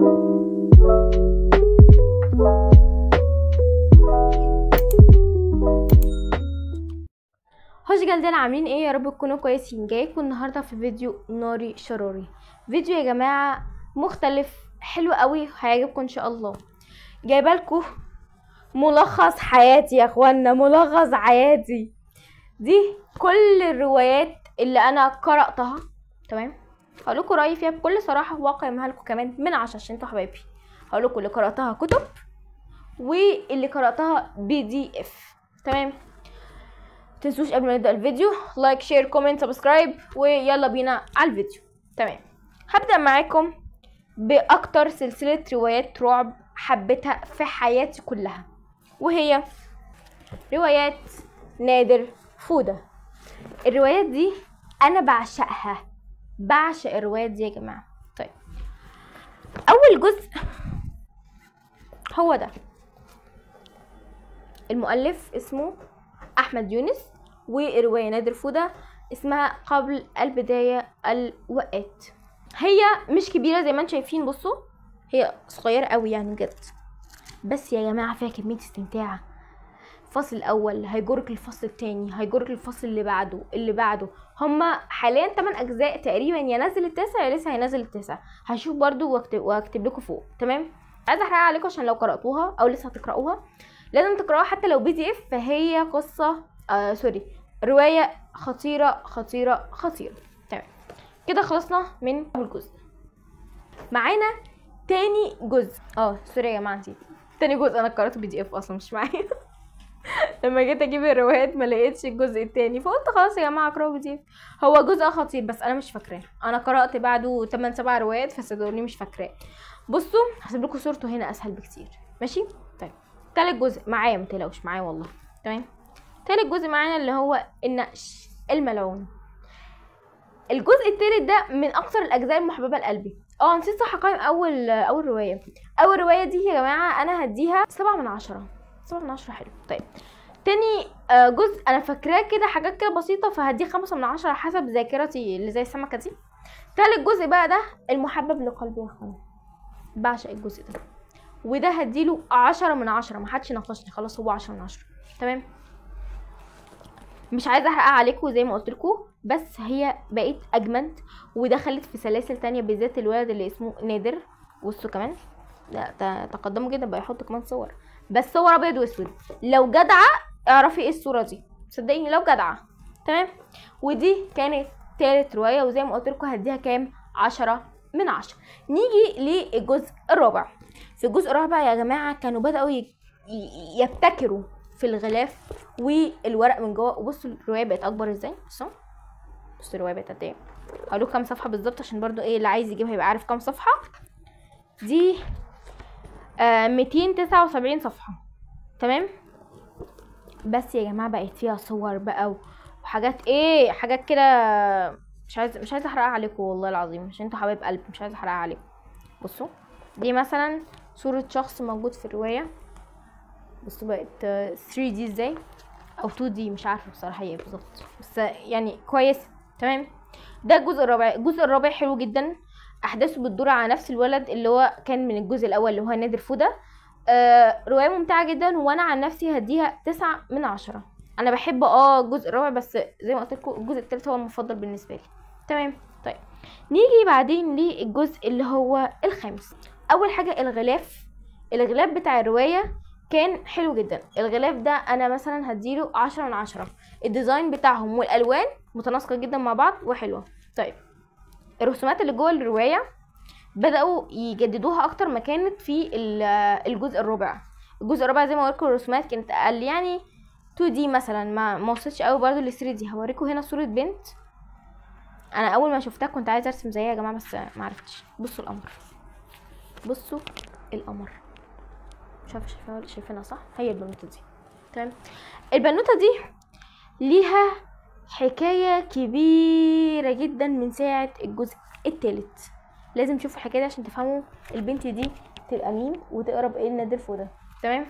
هوش جلدان، عاملين ايه؟ يا رب تكونوا كويسين. جايكم النهارده في فيديو ناري شراري، فيديو يا جماعة مختلف حلو قوي، هيعجبكم ان شاء الله. جايبه لكم ملخص حياتي يا اخوانا، ملخص حياتي دي كل الروايات اللي انا قراتها، تمام؟ هقول لكم رايي فيها بكل صراحة واقيمها لكم كمان من 10 عشان انتوا حبايبي. هقول لكم اللي قراتها كتب واللي قراتها PDF، تمام؟ متنسوش قبل ما نبدا الفيديو like share comment subscribe، ويلا بينا على الفيديو. تمام، هبدا معاكم باكتر سلسلة روايات رعب حبيتها في حياتي كلها، وهي روايات نادر فوده. الروايات دي انا بعشقها، بعشق الروايات دي يا جماعة. طيب، اول جزء هو ده، المؤلف اسمه احمد يونس، والرواية نادر فوده اسمها قبل البداية الوقات. هي مش كبيرة زي ما انتم شايفين، بصوا هي صغيرة قوي يعني بجد، بس يا جماعة فيها كمية استمتاع. الفصل الاول هيجرك الفصل الثاني، هيجرك الفصل اللي بعده اللي بعده. هما حاليا 8 اجزاء تقريبا، يا نزل التاسع يا لسه هينزل التاسع، هشوف برضو واكتب لكم فوق. تمام، عايزه احرقها عليكم عشان لو قراتوها او لسه هتقراوها لازم تقراوها حتى لو PDF. فهي قصة sorry رواية خطيرة خطيرة خطيرة. تمام كده خلصنا من اول جزء. معانا تاني جزء، sorry يا جماعة نسيت تاني جزء، انا قراته PDF اصلا مش معايا. لما جيت اجيب الروايات ما لقيتش الجزء التاني، فقلت خلاص يا جماعة اقراه PDF. هو جزء خطير بس انا مش فاكراه، انا قرات بعده 8 7 روايات فصدقوني مش فاكراه. بصوا هسيب لكم صورته هنا اسهل بكتير، ماشي؟ طيب تالت جزء معايا، ما تقلقوش معايا والله. تمام، تالت جزء معانا اللي هو النقش الملعون. الجزء التالت ده من اكثر الاجزاء المحببة لقلبي. نسيت صح اقيم اول رواية. اول رواية دي يا جماعة انا هديها 7 من 10، 7 من 10 حلو. طيب تاني جزء انا فاكراه كده حاجات كده بسيطة، فهديه 5 من 10 حسب ذاكرتي اللي زي السمكة دي. تالت جزء بقى ده المحبب لقلبي يا اخوانا، بعشق الجزء ده، وده هديله 10 من 10، ما حدش يناقشني خلاص، هو 10 من 10. تمام، مش عايزه احرقها عليكم زي ما قلت لكم، بس هي بقت اجمد ودخلت في سلاسل تانية، بالذات الولد اللي اسمه نادر. بصوا كمان لا تقدموا جدا بقى، يحط كمان صور، بس صور ابيض واسود. لو جدعه اعرفي ايه الصورة دي، صدقيني لو جدعه. تمام، ودي كانت تالت رواية، وزي ما قلت لكم هديها كام؟ 10 من 10. نيجي للجزء الرابع. في الجزء الرابع يا جماعة كانوا بداوا يبتكروا في الغلاف والورق من جوه. وبصوا الرواية بقت اكبر ازاي، بصوا الرواية بقت قد ايه. هقول لكم كام صفحة بالظبط عشان برضو ايه اللي عايز يجيبها يبقى عارف كام صفحة. دي 279 صفحة. تمام، بس يا جماعة بقت فيها صور بقى وحاجات ايه، حاجات كده مش عايزه احرقها عليكم والله العظيم عشان انتوا حبايب قلب، مش عايزه احرقها عليكم. بصوا دي مثلا صوره شخص موجود في الرواية، بصوا بقت 3D ازاي او 2D مش عارفه بصراحة ايه بالظبط، بس يعني كويس. تمام، ده الجزء الرابع. الجزء الرابع حلو جدا، احداثه بتدور على نفس الولد اللي هو كان من الجزء الاول اللي هو نادر فوده. رواية ممتعة جدا، وانا عن نفسي هديها 9 من 10. انا بحب الجزء الرابع، بس زي ما قلت لكم الجزء الثالث هو المفضل بالنسبة لي. تمام، طيب نيجي بعدين للجزء اللي هو الخامس. اول حاجة الغلاف، الغلاف بتاع الرواية كان حلو جدا. الغلاف ده انا مثلا هديله 10 من 10. ال design بتاعهم والالوان متناسقه جدا مع بعض وحلوه. طيب الرسومات اللي جوه الرواية بداوا يجددوها اكتر ما كانت في الجزء الرابع. الجزء الرابع زي ما قلت لكم الرسومات كانت اقل، يعني 2D مثلا، ما وصلتش قوي برده ل 3D. هوريكم هنا صوره بنت، انا اول ما شفتها كنت عايزه ارسم زيها يا جماعة بس ما عرفتش. بصوا القمر، بصوا القمر، مش عارفه شايفينها ولا شايفينها صح؟ هي البنوته دي. تمام، البنوته دي ليها حكاية كبيرة جدا من ساعة الجزء الثالث، لازم تشوفوا الحكاية دي عشان تفهموا البنت دي تبقى مين وتقرب ايه لنادر فوده. تمام،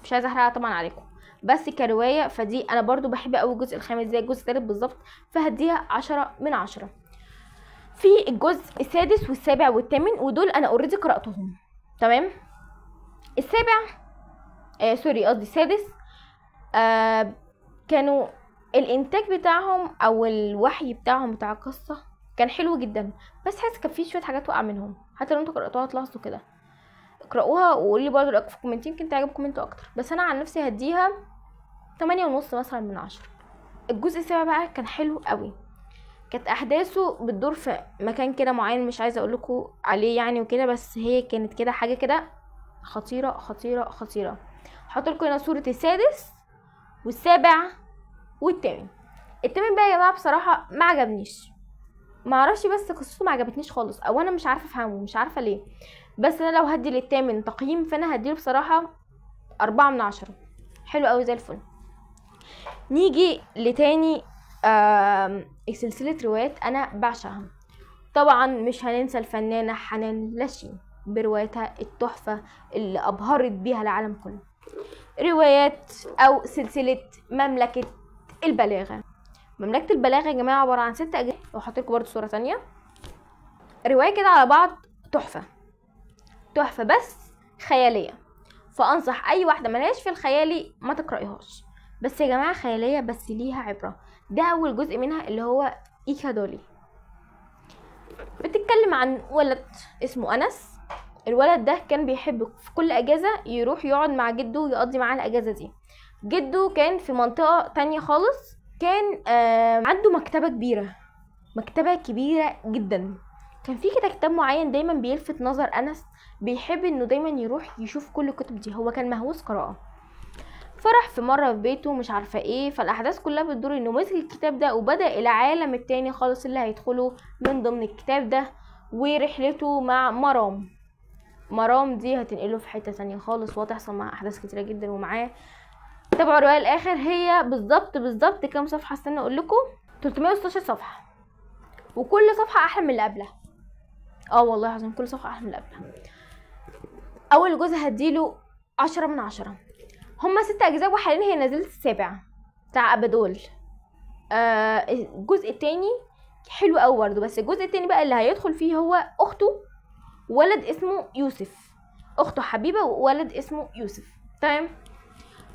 مش عايزه احرقها طبعا عليكم، بس كرواية فدي انا برضو بحب قوي الجزء الخامس زي الجزء الثالث بالظبط، فهديها 10 من 10. في الجزء السادس والسابع والثامن، ودول انا already قراتهم. تمام. السابع sorry قصدي السادس، كانوا الانتاج بتاعهم او الوحي بتاعهم بتاع القصة كان حلو جدا، بس حاسه كان في شوية حاجات وقع منهم. حتى لو انتوا قراتوها تلاحظوا كده، اقرأوها وقولوا لي برضه رايكم في ال comment، يمكن تعجبكم انتوا اكتر. بس انا عن نفسي هديها 8.5 مثلا من 10. الجزء السابع بقى كان حلو قوي، كانت احداثه بتدور في مكان كده معين مش عايزه اقول لكم عليه يعني وكده، بس هي كانت كده حاجة كده خطيرة خطيرة خطيرة. هحط لكم هنا صوره السادس والسابع والثامن. الثامن بقى يا جماعة بصراحة ما عجبنيش، ما اعرفش، بس قصته ما عجبتنيش خالص، او انا مش عارفه افهمه، مش عارفه ليه. بس انا لو هدي للثامن تقييم فانا هديله بصراحة 4 من 10. حلو قوي زي الفل. نيجي لتاني سلسلة روايات انا بعشقها. طبعا مش هننسى الفنانة حنان لاشين بروايتها التحفة اللي ابهرت بيها العالم كله، روايات او سلسلة مملكة البلاغة. مملكة البلاغة يا جماعة عبارة عن 6 اجزاء، وهحط لكم برده صوره ثانية. رواية كده على بعض تحفة تحفة، بس خيالية، فانصح اي واحدة ملهاش في الخيالي ما تقرايهاش. بس يا جماعة خيالية بس ليها عبره. ده اول جزء منها اللي هو ايكادولي، بتتكلم عن ولد اسمه انس. الولد ده كان بيحب في كل اجازه يروح يقعد مع جده ويقضي معاه الاجازة دي. جده كان في منطقة تانية خالص، كان عنده مكتبه كبيرة، مكتبه كبيرة جدا. كان في كده كتاب معين دايما بيلفت نظر انس، بيحب انه دايما يروح يشوف كل الكتب دي، هو كان مهووس قراءة. فرح في مرة في بيته مش عارفه ايه، فالاحداث كلها بتدور انه مسك الكتاب ده وبدا العالم التاني خالص اللي هيدخله من ضمن الكتاب ده، ورحلته مع مرام. مرام دي هتنقله في حتة تانية خالص، وهتحصل معاه احداث كتيرة جدا ومعاه. تابعوا الرواية الاخر، هي بالظبط بالظبط كام صفحة؟ استنى اقول لكم، 316 صفحة، وكل صفحة احلى من اللي قبلها. والله العظيم كل صفحة احلى من اللي قبلها. اول جزء هديله 10 من 10. هما 6 اجزاء وحاليا هي نزلت السابع بتاع ابدول. الجزء التاني حلو قوي برضه، بس الجزء التاني بقى اللي هيدخل فيه هو اخته، ولد اسمه يوسف، اخته حبيبه وولد اسمه يوسف. تمام.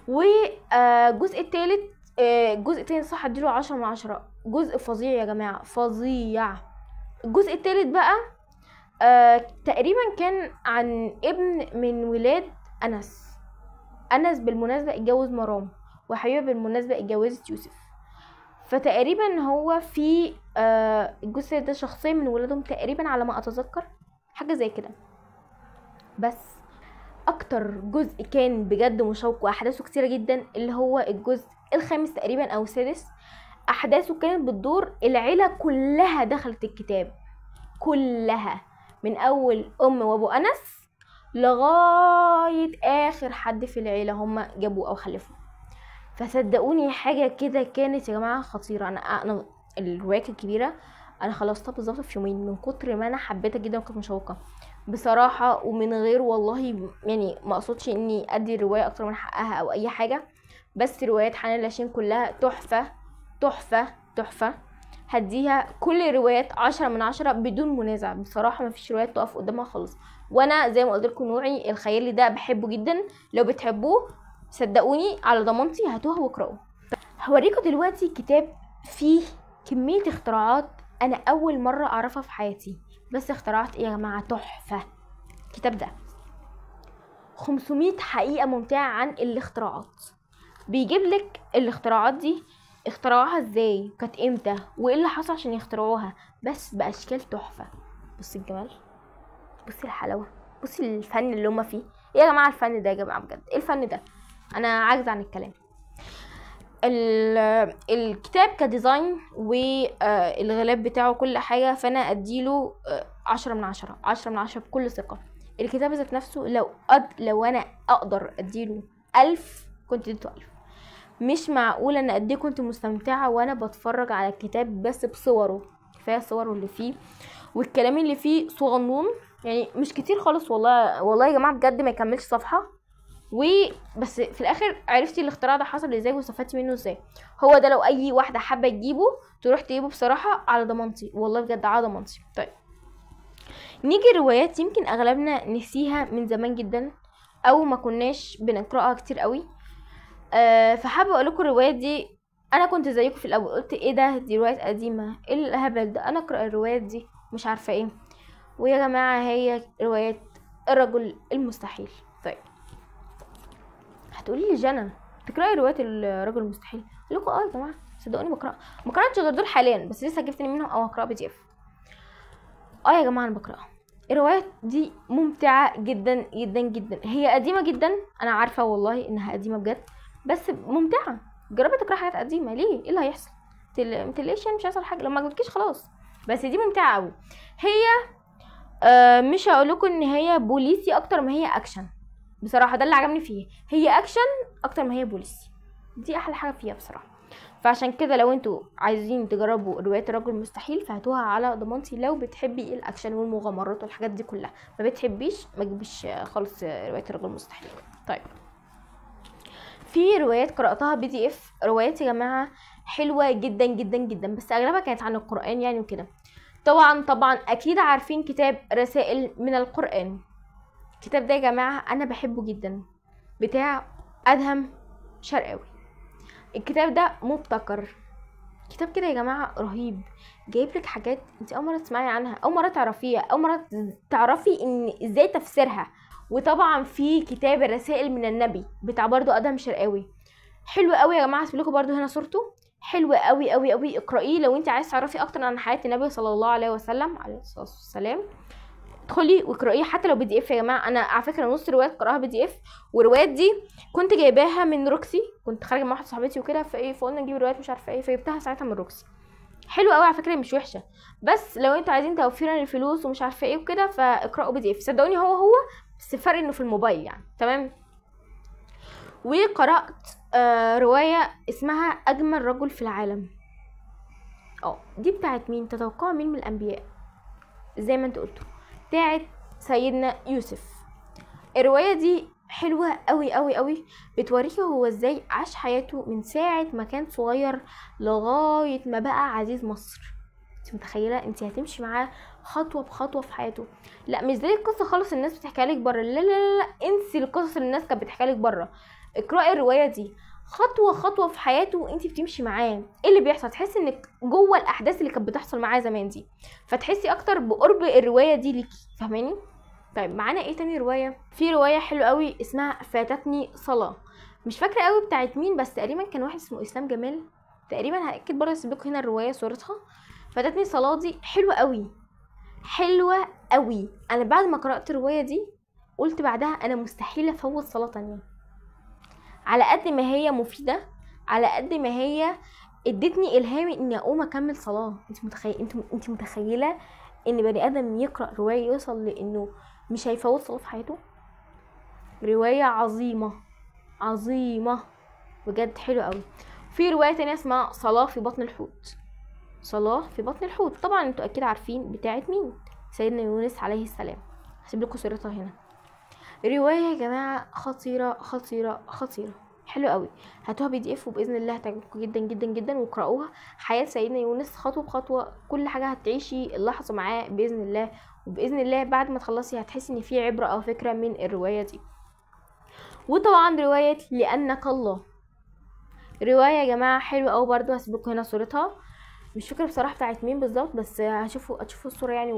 والجزء التالت، الجزء التاني صح اديله 10 من 10، جزء فظيع يا جماعة، فظيع. الجزء التالت بقى تقريبا كان عن ابن من ولاد انس. انس بالمناسبة اتجوز مرام، وحبيبه بالمناسبة اتجوزت يوسف. فتقريبا هو في الجزء ده شخصية من ولادهم تقريبا على ما اتذكر، حاجة زي كده. بس اكتر جزء كان بجد مشوق واحداثه كتيرة جدا اللي هو الجزء الخامس تقريبا او السادس. احداثه كانت بتدور العيلة كلها دخلت الكتاب كلها، من اول ام وابو انس لغاية اخر حد في العيلة هم جابوه او خلفوه. فصدقوني حاجة كده كانت يا جماعة خطيرة. انا الرواية الكبيرة انا خلصتها بالظبط في يومين من كتر ما انا حبيتها جدا وكانت مشوقة بصراحة، ومن غير والله يعني ما اقصدش اني ادي الرواية اكتر من حقها او اي حاجة، بس روايات حنان لاشين كلها تحفة تحفة تحفة. هديها كل الروايات 10 من 10 بدون منازع بصراحة، مفيش روايات تقف قدامها خالص. وانا زي ما قلت لكم نوعي الخيالي ده بحبه جدا، لو بتحبوه صدقوني على ضمانتي هاتوها واقرأوه. هوريكم دلوقتي كتاب فيه كمية اختراعات انا اول مرة اعرفها في حياتي، بس اختراعات ايه يا جماعة تحفة. الكتاب ده 500 حقيقة ممتعة عن الاختراعات، بيجيب لك الاختراعات دي اخترعوها ازاي، كانت امتى، وايه اللي حصل عشان يخترعوها، بس باشكال تحفة. بصي الجمال، بصي الحلاوة، بصي الفن اللي هما فيه. ايه يا جماعة الفن ده يا جماعة بجد، ايه الفن ده؟ انا عاجزه عن الكلام. الكتاب ك design والغلاف بتاعه كل حاجة، فانا اديله 10 من 10، 10 من 10 بكل ثقة. الكتاب ذات نفسه لو انا اقدر اديله 1000 كنت اديته 1000. مش معقولة ان قد ايه كنت مستمتعه وانا بتفرج على الكتاب بس بصورة، كفاية صوره اللي فيه والكلام اللي فيه صغنون يعني مش كتير خالص. والله والله يا جماعة بجد ما يكملش صفحة، وبس في الاخر عرفتي الاختراع ده حصل ازاي واستفدتي منه ازاي. هو ده لو اي واحدة حابة تجيبه تروح تجيبه بصراحة على ضمانتي، والله بجد على ضمانتي. طيب نيجي روايات يمكن اغلبنا نسيها من زمان جدا او ما كناش بنقراها كتير قوي. فحابه اقول لكم الروايات دي، انا كنت زيكم في الاول قلت ايه ده، دي روايات قديمة، ايه الهبل ده، انا اقرا الروايات دي مش عارفه ايه. ويا جماعة هي روايات الرجل المستحيل. طيب هتقولي لي جنى تقراي روايات الرجل المستحيل؟ اقول لكم اه يا جماعة صدقوني بقرا، ما قراتش غير دول حاليا، بس لسه جبت منهم او هقرا PDF. يا جماعة انا بقراها. الروايات دي ممتعة جدا جدا جدا، هي قديمة جدا انا عارفه والله انها قديمة بجد، بس ممتعة. جربي تقراي حاجات قديمة، ليه؟ ايه اللي هيحصل؟ متقلقيش يعني، مش هيحصل حاجة لو ما عجبتكيش خلاص، بس دي ممتعة قوي. هي مش هقول لكم ان هي بوليسي اكتر ما هي اكشن، بصراحة ده اللي عجبني فيها، هي اكشن اكتر ما هي بوليسي، دي احلى حاجة فيها بصراحة. فعشان كده لو انتوا عايزين تجربوا روايات الرجل المستحيل فهاتوها على ضمانتي لو بتحبي الاكشن والمغامرات والحاجات دي كلها، ما بتحبيش ما تجيبيش خالص روايات الرجل المستحيل. طيب في روايات قراتها PDF، روايات يا جماعة حلوة جدا جدا جدا، بس اغلبها كانت عن القران يعني وكده. طبعا طبعا اكيد عارفين كتاب رسائل من القران، الكتاب ده يا جماعة انا بحبه جدا، بتاع ادهم شرقاوي. الكتاب ده مبتكر، كتاب كده يا جماعة رهيب، جايب لك حاجات انت اول مرة تسمعي عنها، اول مرة تعرفيها، اول مرة تعرفي ان ازاي تفسيرها. وطبعا في كتاب الرسائل من النبي بتاع برضو ادهم شرقاوي، حلو قوي يا جماعة، هسيب لكم برضو هنا صورته، حلو قوي قوي قوي، اقرأيه لو انت عايز تعرفي اكتر عن حياة النبي صلى الله عليه وسلم عليه الصلاة والسلام، ادخلي واقرأيه حتى لو PDF يا جماعة. انا على فكرة نص روايات قراها PDF، والروايات دي كنت جايباها من روكسي، كنت خارجه مع واحدة صاحبتي وكده، فايه فقلنا نجيب روايات مش عارفه ايه، فجبتها ساعتها من روكسي. حلو قوي على فكرة، مش وحشة، بس لو انتوا عايزين توفيرا للفلوس ومش عارفه ايه وكده فاقرأوا PDF، صدقوني هو بس الفرق انه في الموبايل يعني. تمام. وقرأت رواية اسمها أجمل رجل في العالم. دي بتاعت مين؟ تتوقعوا مين من الأنبياء؟ زي ما انت قلتوا بتاعت سيدنا يوسف. الرواية دي حلوة قوي قوي قوي، بتوريكي هو ازاي عاش حياته من ساعة ما كان صغير لغاية ما بقى عزيز مصر. انت متخيلة انت هتمشي معاه خطوة بخطوة في حياته؟ لا مش زي القصة خالص الناس بتحكيها لك بره، لا لا لا، انسي القصص اللي الناس كانت بتحكيها لك بره، اقرأي الرواية دي خطوة خطوة في حياته وانت بتمشي معاه، ايه اللي بيحصل، تحسي انك جوه الاحداث اللي كانت بتحصل معاه زمان دي، فتحسي اكتر بقرب الرواية دي ليكي، فاهماني؟ طيب معانا ايه تاني رواية؟ في رواية حلوة قوي اسمها فاتتني صلاة، مش فاكرة قوي بتاعت مين، بس تقريبا كان واحد اسمه اسلام جمال تقريبا، هأكد برضه اسيب لكم هنا الرواية صورتها. فاتتني صلاة دي حلوة قوي، حلوة قوي. انا بعد ما قرأت الرواية دي قلت بعدها انا مستحيل افوت صلاة تانية، على قد ما هي مفيدة، على قد ما هي ادتني الهام اني اقوم اكمل صلاة. انت متخيل، انت متخيلة ان بني ادم يقرأ رواية يوصل لانه مش هيفوت صلاة في حياته؟ رواية عظيمة عظيمة بجد، حلوة قوي. في رواية تانية اسمها صلاة في بطن الحوت، صلاة في بطن الحوت، طبعا انتوا اكيد عارفين بتاعت مين، سيدنا يونس عليه السلام، هسيب لكم صورتها هنا. رواية يا جماعة خطيرة خطيرة خطيرة، حلوة قوي، هاتوها PDF وباذن الله هتعجبكم جدا جدا جدا، واقرأوها. حياة سيدنا يونس خطوة بخطوة، كل حاجة هتعيشي اللحظة معاه باذن الله، وباذن الله بعد ما تخلصي هتحسي ان في عبرة او فكرة من الرواية دي. وطبعا رواية لأنك الله، رواية يا جماعة حلوة قوي برضو، هسيب لكم هنا صورتها، مش فاكره بصراحة بتاعت مين بالظبط، بس هتشوفوا الصورة يعني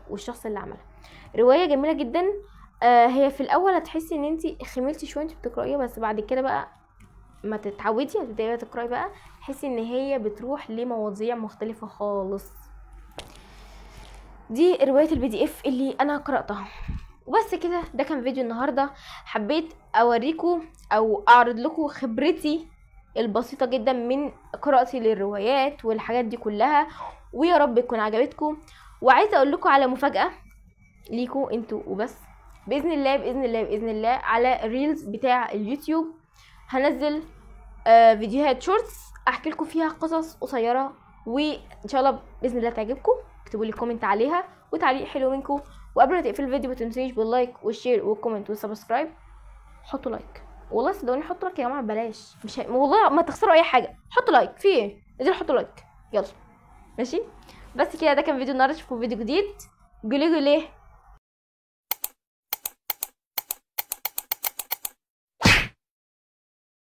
والشخص اللي عملها. رواية جميلة جدا. هي في الاول هتحسي ان انتي خملتي شوية انتي بتقرايها، بس بعد كده بقى ما تتعودي هتبداي بقى تقراي بقى، تحسي ان هي بتروح لمواضيع مختلفة خالص. دي رواية ال PDF اللي انا قراتها. وبس كده، ده كان فيديو النهارده، حبيت اوريكم او اعرض لكم خبرتي البسيطة جدا من قراءتي للروايات والحاجات دي كلها، ويا رب تكون عجبتكم. وعايزه اقول لكم على مفاجاة ليكم انتوا وبس، باذن الله باذن الله باذن الله على ال reels بتاع اليوتيوب هنزل فيديوهات shorts احكي لكم فيها قصص قصيرة، وان شاء الله باذن الله تعجبكم. اكتبوا لي comment عليها وتعليق حلو منكم، وقبل ما تقفلوا الفيديو ما تنسوش بال like وال share وال comment وال subscribe. حطوا like، والله صدقوني حطوا like يا جماعة، بلاش مش والله ما تخسروا اي حاجة، حطوا like في ايه، انزلوا حطوا like يلا ماشي. بس كده، ده كان فيديو النهارده، اشوفكم فيديو جديد. قولي ليه.